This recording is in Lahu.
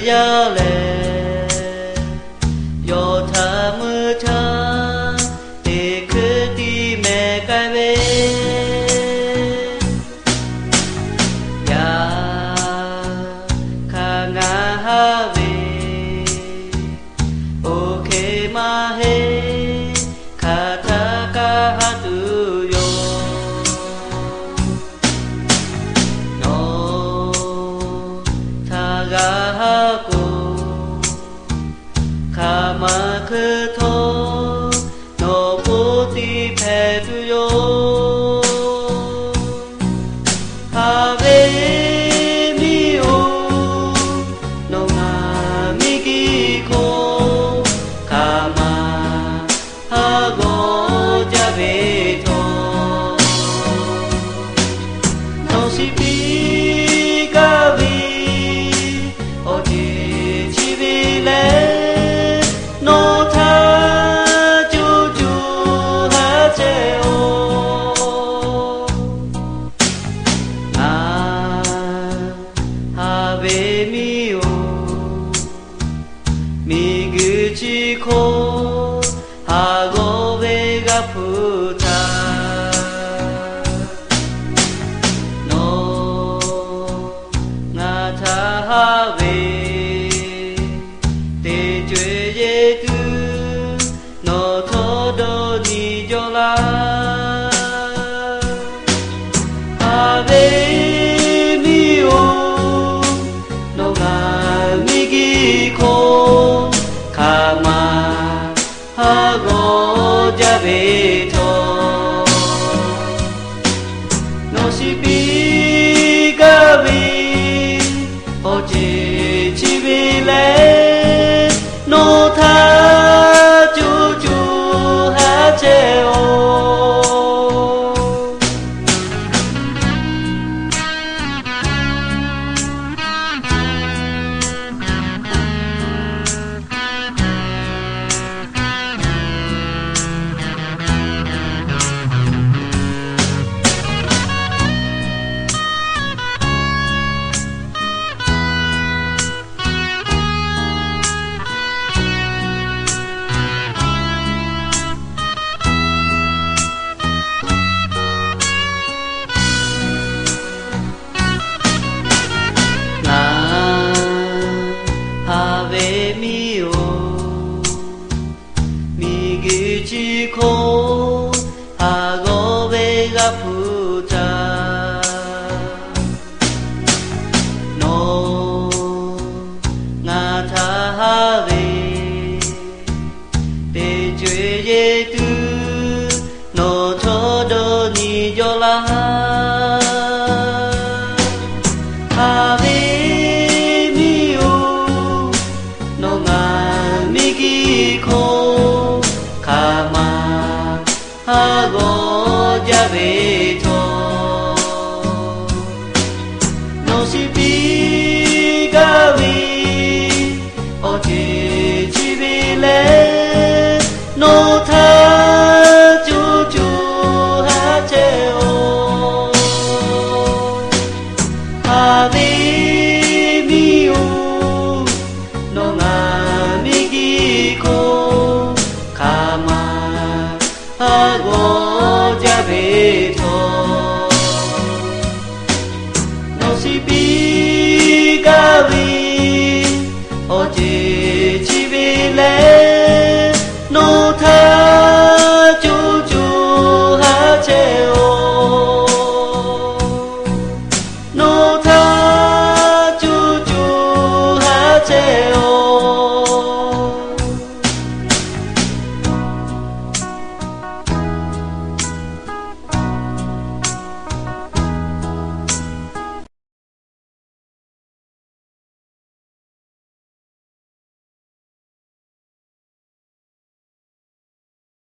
yaˇ lehˬ, yawˇ htaꞈ mui htaˇ teˇ hkui tiˉ mehˬ k'ai ve, yaꞈ hk'aˇ ngaˬ haˉ ve oˇ hk'e maˇ heˆ, hk'aˬ htaˇ kaˇ haˉ tuˬ yoˬ. Nawˬ htaꞈ g'a haˉ k'o, hk'aˬ ma hkui htawˇ nawˬ hpu tiˉ hpehꞈ tuˬ yoˬ. Haˍ ve miˇ-oˬ, nawˬ ngaˬ miˬ guiˬ hk'oˆ hk'aˬ ma haˉ g'awˇ jaˇ ve htawˇ, nawˬ shiˍ piˇ gaˇ ve awˬ ceuˬ chi ve lehˬ, nawˬ htaꞈ co co haˉ chehˇ-oˆ. Ngaˬ haˍ ve miˇ-oˬ, miˬ guiˬ chi hk'oˆ haˍ g'awˇ ve g'a hpuˇ htaˇ, nawˬ ngaˬ htaꞈ haˉ ve teˇ co-e yehˬ tuˬ nawˬ htawˇ dawˇ nyi jaw laˇ. Haˍ ve miˇ-oˬ, nawˬ ngaˬ miˬ guiˬ hk'oˆ hk'aˬ ma haˉ g'awˇ jaˇ ve htawˇ, nawˬ shiˍ piˇ gaˇ ve awˬ ceuˬ chi ve lehˬ, nawˬ htaꞈ co co haˉ chehˇ-oˆ. Ngaˬ haˍ ve miˇ-oˬ, miˬ guiˬ chi hk'oˆ haˍ g'awˇ ve g'a hpuˇ htaˇ, nawˬ ngaˬ htaꞈ haˉ ve teˇ co-e yehˬ tuˬ nawˬ htawˇ dawˇ nyi jaw laˇ. Haˍ ve miˇ-oˬ, nawˬ ngaˬ miˬ guiˬ hk'oˆ hk'aˬ ma haˉ g'awˇ jaˇ ve htawˇ, nawˬ shiˍ piˇ gaˇ ve awˬ ceuˬ chi ve lehˬ, nawˬ htaꞈ co co haˉ chehˇ-oˆ. Haˍ ve miˇ-oˬ, nawˬ ngaˬ miˬ guiˬ hk'oˆ hk'aˬ ma haˉ g'awˇ jaˇ ve htawˇ, nawˬ shiˍ piˇ